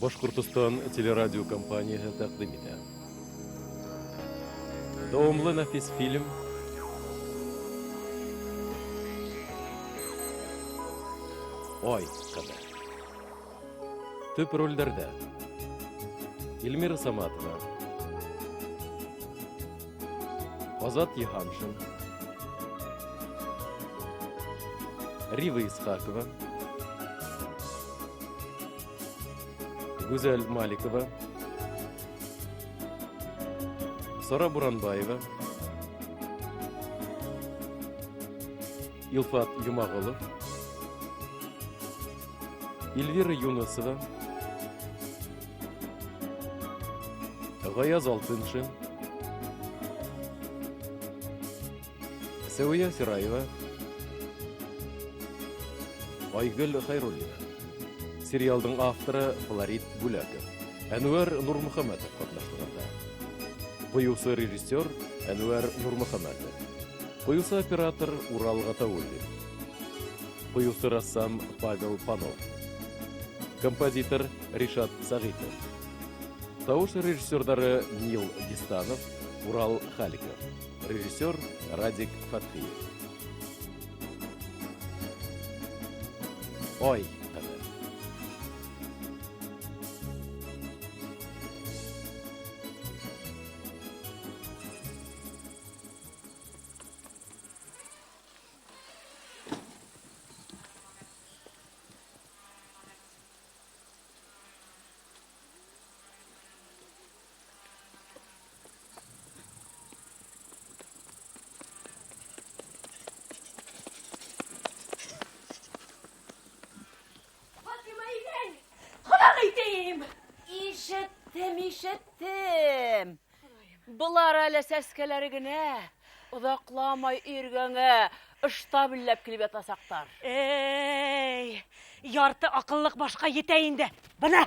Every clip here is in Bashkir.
Башҡортостан телерадиокомпанияһы тәҡдим итә. Дауамлы нәфис фильм Ай ҡыҙы. Төп ролдәрҙә Эльмира Саматова, Азат Йыһаншин, Рива Исхакова, Гүзәл Маликова, Сара Буранбаева, Илфат Юмағолов, Эльвира Юнысова, Гаяз Алтыншин, Сәүиә Сираева, Айгөл Хәйруллина. Сериалдың авторы Флорид Бүләков. Әнүәр Нурмөхәмәтов ҡатнашлығында. Ҡуйыусы режиссер Әнүәр Нурмөхәмәтов. Ҡуйыусы оператор Урал Ғатауллин. Ҡуйыусы рәссам Павел Панов. Композитор Ришат Сәғитов. Тауыш режиссерҙары Нил Дистанов, Урал Халиков. Режиссер Радик Фәтхиев. Ай ҡыҙы. Фатима инәй, ҡоҙағый тием. Ишеттем, ишеттем. Былар әле сәскәләре генә. Оҙаҡламай эргәңә ыштабелләп килеп ятасаҡтар. Эй, ярты аҡыллыҡ башҡа етә инде. Бына,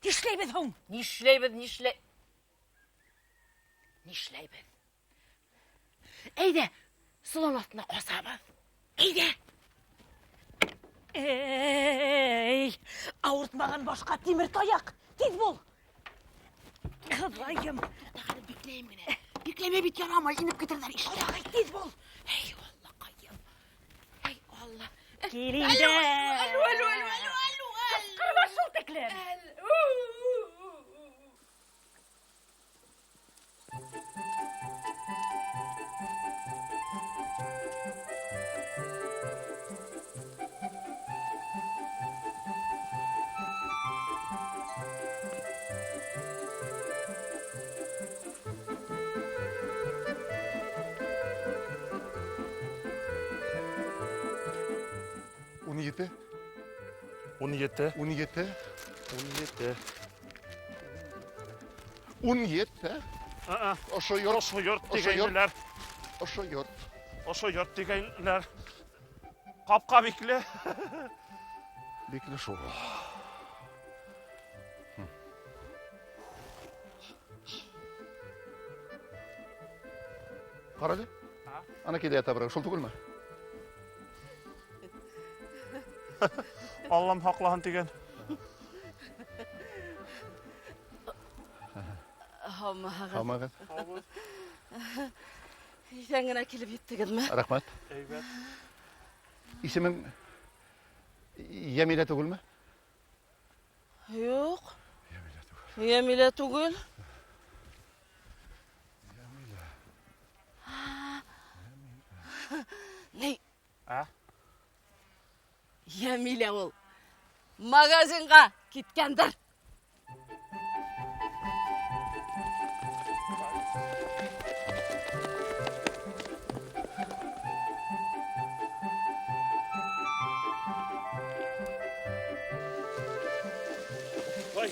нишләйбеҙ һуң? Нишләйбеҙ, нишләй? Нишләйбеҙ? Әйҙә, солан аҫтына ҡасабыҙ. Әйҙә. Эй, ауыртмаған башҡа тимер таяҡ. Тиҙ бул. Хоҙайым. Туҡта, бикләйем генә. Бикләмәй бит ярамай, инеп китерҙәр ишеккә. Хоҙай, тиҙ бул. Эй, Аллаҡайым. Эй, Алла. Кил инде. Әлү, әлү, әлү, әлү, әлү, әлү. Ҡысҡырма шул тиклем. 17. 17. 17. 17. 17. А-а. Ошо йорт. Ошо йорт Ошо йорт. тигәйнеләр. Ошо йорт. Ошо йорт тигәйнеләр. Ҡапҡа бикле. Бикле шул. Ҡара әле. Ана килә ята берәү, шул түгелме? Аллам һаҡлаһын тигән. Һаумыһығыҙ. Һаумыһығыҙ. Иҫән генә килеп еттегеҙме? Рәхмәт. Әйбәт. Исемең Йәмилә түгелме? Юҡ. Йәмилә түгел. Йәмилә түгел. Йәмилә. Ни? Ә? Йәмилә ул. Магазинға киткәндер. Ой.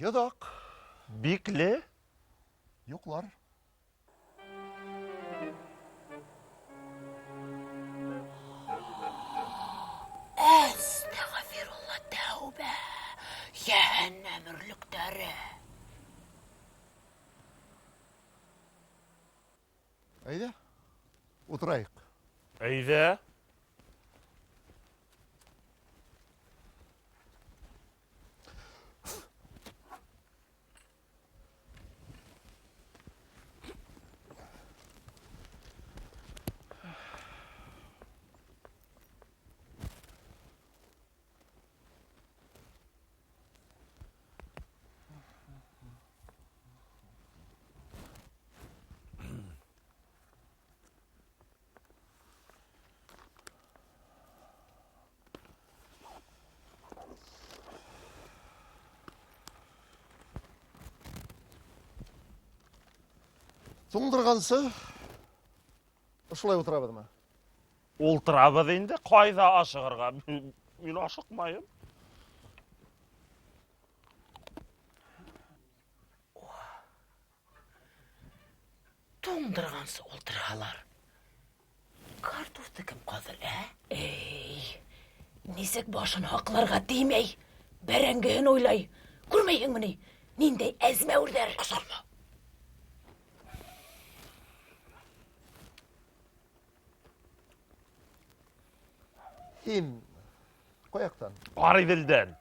Йоҙаҡ. Бикле? Йоҡлар. Әстәғфирулла, тәүбә. Йәһәннәм өрлөктәре. Әйҙә, ултырайыҡ. Әйҙә. Туңдырғансы ошолай ултырабыҙмы? Ултырабыҙ инде, ҡайҙа ашығырға? Мин ашыҡмайым. Туңдырғансы ултырһалар, картуфты кем ҡаҙыр, ә? Эй, нисек башын һаҡларға теймәй, бәрәңгеһен уйлай. Күрмәйһеңме ни? Ниндәй әзмәүерҙәр. Ҡысҡырма. Һин ҡаяҡтан? Ҡариҙелдән.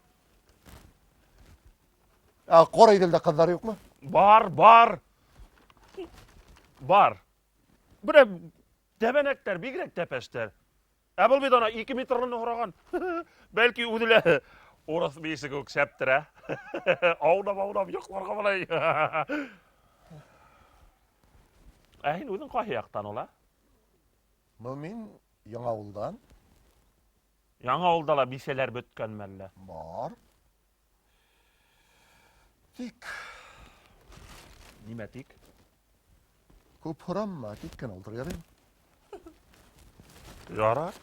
Ә Ҡариҙелдә ҡыҙҙар юҡмы? Бар, бар. Бар. Бына тәбәнәктәр, бигерәк тәпәштәр. Ә был бит ана 2 метрлыны һораған. Бәлки үҙе лә урыҫ бейесе кеүек шәптер, ә? Аунап-аунап йоҡларға былай. Ә һин үҙең ҡайһы яҡтан ул, ә? Был мин Яңауылдан. Яңауылда ла бисәләр бөткәнме әллә? Бар. Тик. Нимә тик? Күп һоранма, тик кенә ултыр, яраймы? Ярар.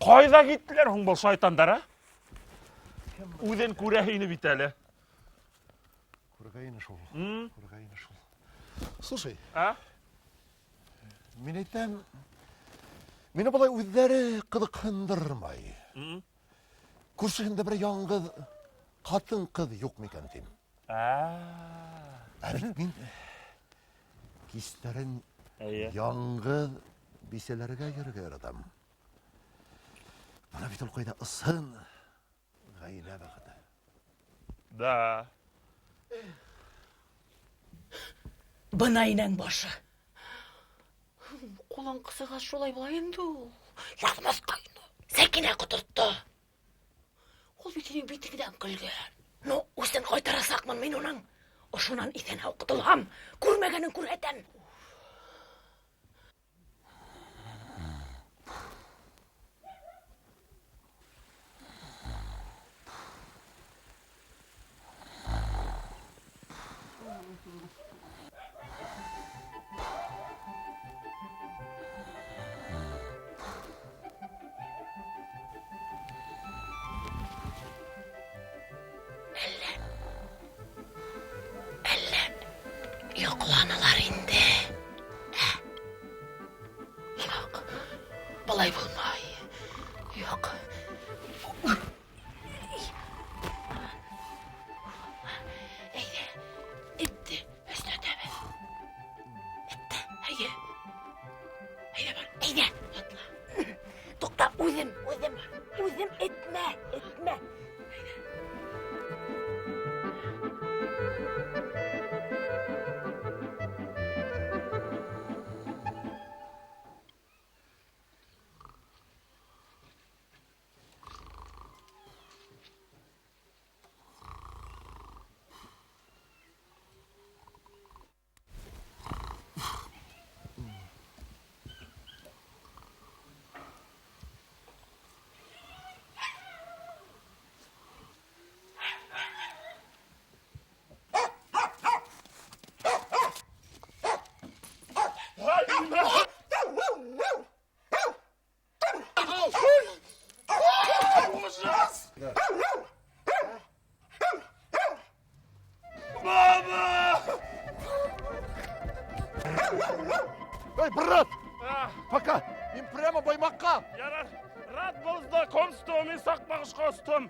Ҡайҙа киттеләр һуң был шайтандар, ә? Үҙен күрә ине бит әле. Күргәйне шул. Күргәйне шул. Слушай. А? Мин әйтәм, мине былай үҙҙәре ҡыҙыҡһындырмай. Күршеһендә бер яңғыҙ ҡатын-ҡыҙ юҡ микән тим. Ә бит мин кистәрен яңғыҙ бисәләргә йөрөргә яратам. Бына бит ул ҡайҙа ысын ғаилә бәхете. Да. Бына инәң башы. Ҡулың ҡысығас шулай була инде ул. Яҙмаҫҡа ине. Сәкинә ҡотортто. Ул бит һинең битеңдән көлгән. Ну, үсен ҡайтарасаҡмын мин уның. Ошонан иҫән-һау ҡотолһам, күрмәгәнен күрһәтәм. Йоҡланылар инде. Юҡ, былай булмай. Юҡ. Әйҙә, этте өҫтәтәбеҙ. Этте, әйе. Әйҙә бар, әйҙә, атла. Туҡта, үҙем, үҙем, үҙем этмә, этмә. Пока. Мин прямо Баймаҡҡа. Ярар. Рад был знакомству, мин Саҡмағышҡа остом.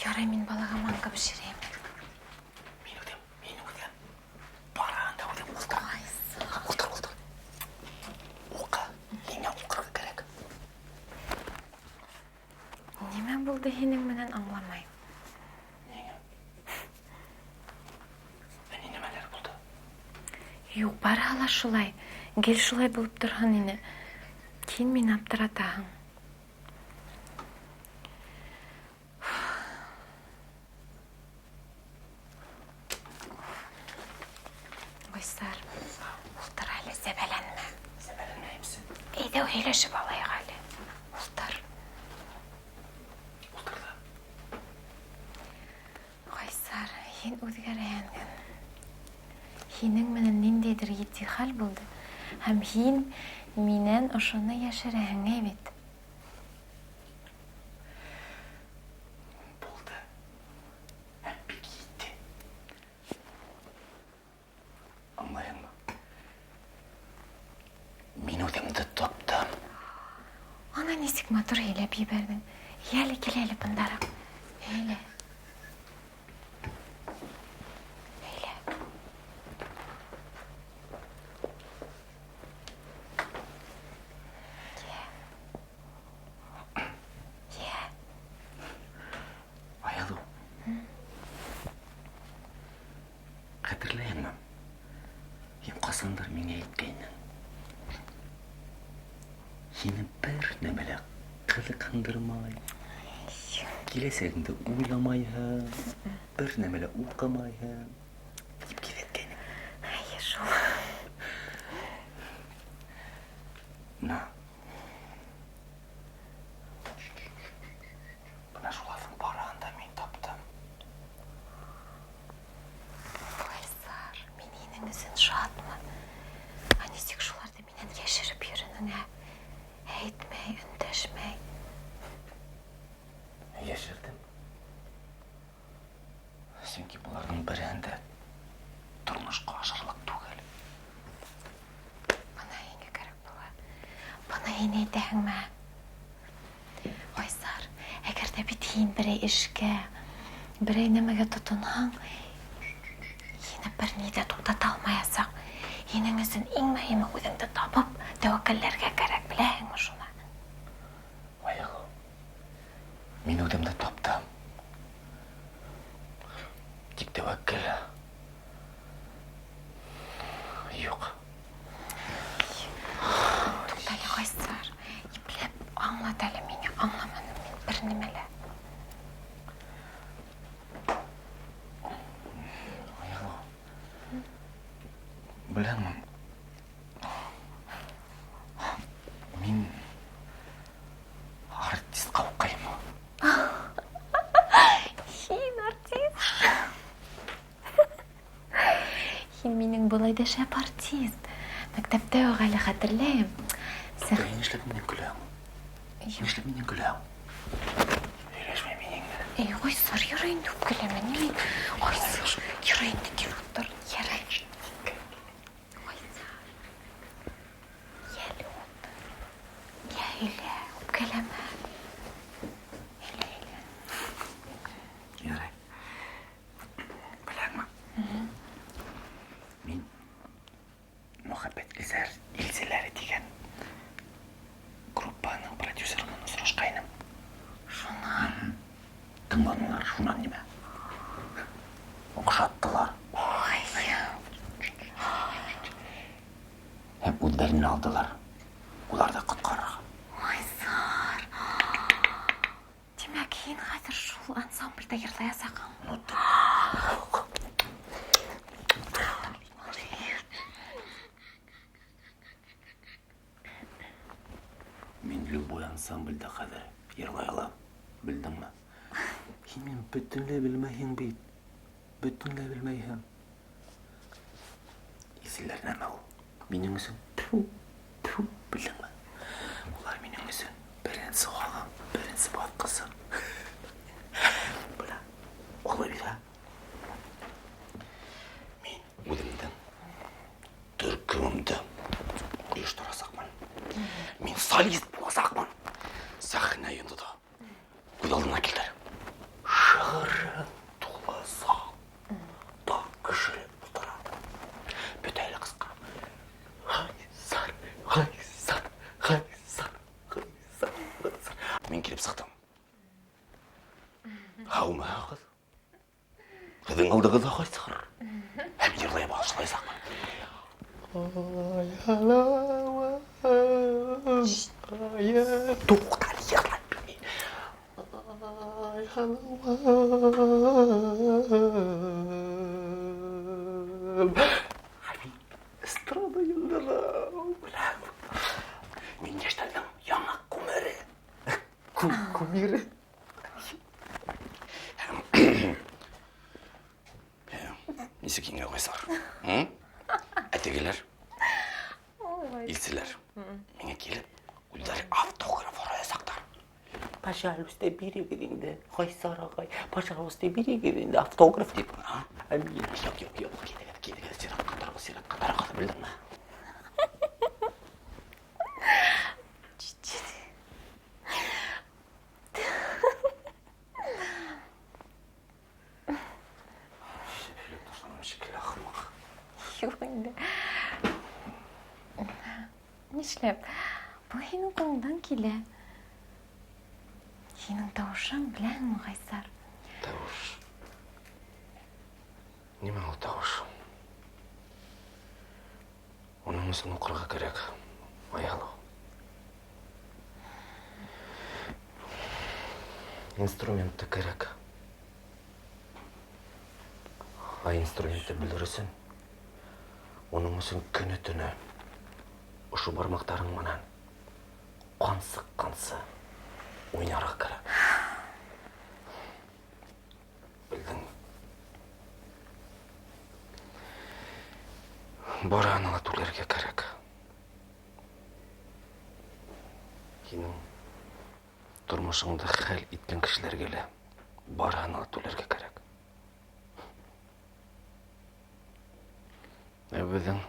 Ярай, мин балаға манка бешерәйем. Мин үҙем, мин үҙем. Бараһын да үҙем. Ултыр. Ултыр, ултыр. Уҡы. Һиңә уҡырға кәрәк. Нимә булды һинең менән, аңламайым. Ниңә? Ә ни нәмәләр булды? Юҡ, барыһы ла шулай. Гел шулай булып торһон ине. Һин мине аптыратаһың. Ғайсар, ултыр әле, сәбәләнмә. Сәбәләнмәйемсе. Әйҙә, һөйләшеп алайыҡ әле. Ултыр. Ултырҙы. Ғайсар, һин үҙгәрәһең. Һинең менән ниндәйҙер етди хәл булды. Һәм һин минән ошоно йәшерәһең, әй бит? Булды. Һәм бик етди. Аңлайһыңмы? Мин үҙемде таптым. Ана нисек матур һөйләп ебәрҙең. Йәле, кил әле бындараҡ. Һөйлә. Һөйлә. Йә. Йә. Айһылыу. Хәтерләйһеңме? Һин ҡасандыр миңә әйткәйнең. Һине бер нәмә лә ҡыҙыҡһындырмай. Киләсәгеңде уйламайһың, бер нәмә лә уҡымайһың, тип киҫәткәйнең. Эйе, шул. Бына. Бына шуларҙың барыһын да мин таптым. Ғайсар, мин һинең өсөн шатмын. Ә нисек шуларҙы минән йәшереп йөрөнөң, ә? Әйтмәй, өндәшмәй. Йәшерҙем. Сөнки быларҙың береһен дә тормошҡа ашырлыҡ түгел. Бына һиңә кәрәк була. Бына һин әйтәһеңме? Ғайсар, әгәр ҙә бит һин берәй эшкә, берәй нәмәгә тотонһаң, һине ни ҙә туҡтата алмаясаҡ. Һинең өсөн иң мөһиме үҙеңде табып, тәүәккәлләргә кәрәк, беләһеңме шуны? Айһылыу, мин үҙемде таптым. Тик тәүәккәл юҡ. Туҡта әле, Ғайсар, ипләп аңлат әле миңә, аңламаным мин бер нимә лә. Айһылыу, беләңме, мин артистҡа уҡыйым. Һин артист? Һин минең былай ҙа шәп артист. Мәктәптә үк әле хәтерләйем. Һин нишләп минән көләһең? Юҡ. Нишләп минән көләһең? Һөйләшмәй минең менән. Эй, Ғайсар, ярай инде үпкәләмә, ни мин? Ғайсар, ярай инде, кил ултыр, ярай. Ғайсар, йәле ултыр. Йә, һөйлә, үпкәләмә. Һөйлә, һөйлә. Ярай. Беләңме? Мин Мөхәббәт илселәре тигән группаның продюсеры менән осрашҡайным. Шунан? Тыңланылар, шунан нимә? Оҡшаттылар. Ой. Һәм үҙҙәренә алдылар. Уларҙы ҡотҡарырға. Айсар. Тимәк, һин хәҙер шул ансамблдә йырлаясаҡһың. Мин любой ансамблдә хәҙер йырлай алам, белдеңме? Һин мине бөтөнләй белмәйһең бит. Бөтөнләй белмәйһең. Илселәр нәмә ул? Минең өсөн тфу, тфу, белдеңме? Улар минең өсөн беренсе аҙым, беренсе баҫҡысы. Бына, улай бит, ә? Мин үҙемдең төркөмөмдө ойошторасаҡмын. Мин солист буласаҡмын. Сәхнә йондоҙо. Күҙ алдына килтер. Шығырын тулы зал. Тап кеше ултыра. Бөтәһе лә ҡысҡыра. Ғайсар, Ғайсар, Ғайсар, Ғайсар, Ғайсар. Мин килеп сыҡтым. Һаумыһығыҙ? Һеҙҙең алдығыҙҙа Ғайсар. Һәм йырлай башлаясаҡмын. Туҡта, йырлай белмәйем. Эстрада йондоҙо. Мин йәштәрҙең яңы кумиры. Кумиры. Нисек еңә Ғайсар? Ә тегеләр? Илселәр. Миңә килеп, үҙҙәре автограф һораясаҡтар. Пожалуйста, бирегеҙ инде, Ғайсар ағай. Пожалуйста, бирегеҙ инде автограф тип. Ә мин, юҡ, юҡ, юҡ, килегеҙ, килегеҙ, сиратҡа тороғоҙ, сиратҡа тороғоҙ, белдеңме? Юҡ инде. Нишләп? Был һинең ҡулыңдан килә. Һинең тауышың, беләһеңме, Ғайсар? Тауыш. Нимә ул тауыш? Уның өсөн уҡырға кәрәк, Айһылыу. Инструмент та кәрәк. Ә инструментты белер өсөн, уның өсөн көнө-төнө ошо бармаҡтарың менән ҡан сыҡҡансы уйнарға кәрәк. Белдеңме? Барыһына ла түләргә кәрәк. Һинең тормошоңдо хәл иткән кешеләргә лә барыһына ла түләргә кәрәк. Ә беҙҙең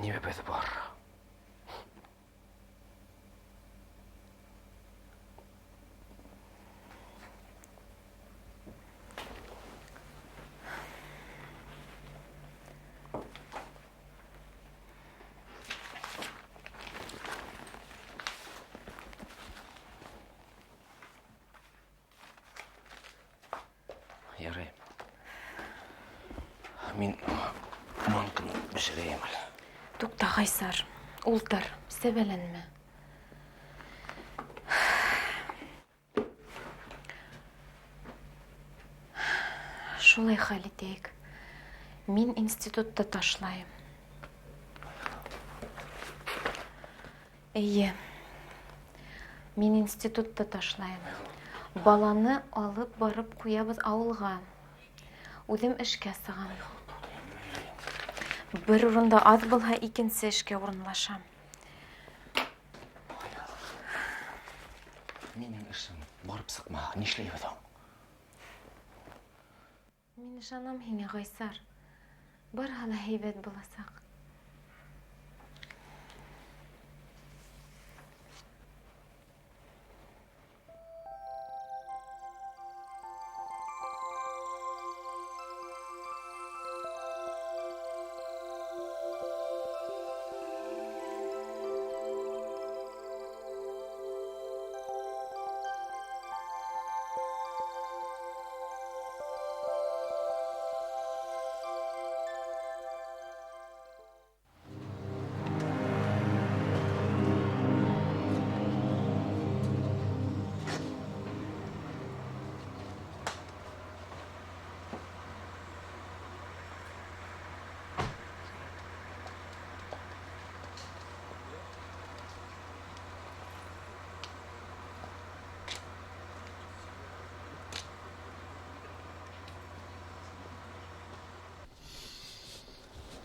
нимәбеҙ бар? Ярай. Мин манканы бешерәйем әле. Туҡта, Ғайсар, ултыр, сәбәләнмә. Шулай хәл итәйек. Мин институтты ташлайым. Эйе. Мин институтты ташлайым. Баланы алып барып ҡуябыҙ ауылға. Үҙем эшкә сығам. Бер урында аҙ булһа, икенсе эшкә урынлашам. Минең эшем барып сыҡмаһа, нишләйбеҙ һуң? Мин ышанам һиңә, Ғайсар. Барыһы ла һәйбәт буласаҡ.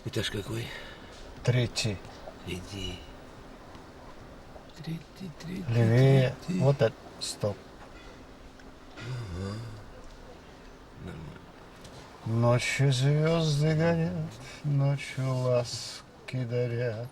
Этаж какой? Третий. Иди. Третий, третий. Левее. Третий. Вот это. Стоп. Ага. Нормально. Ночью звезды горят, ночью ласки дарят.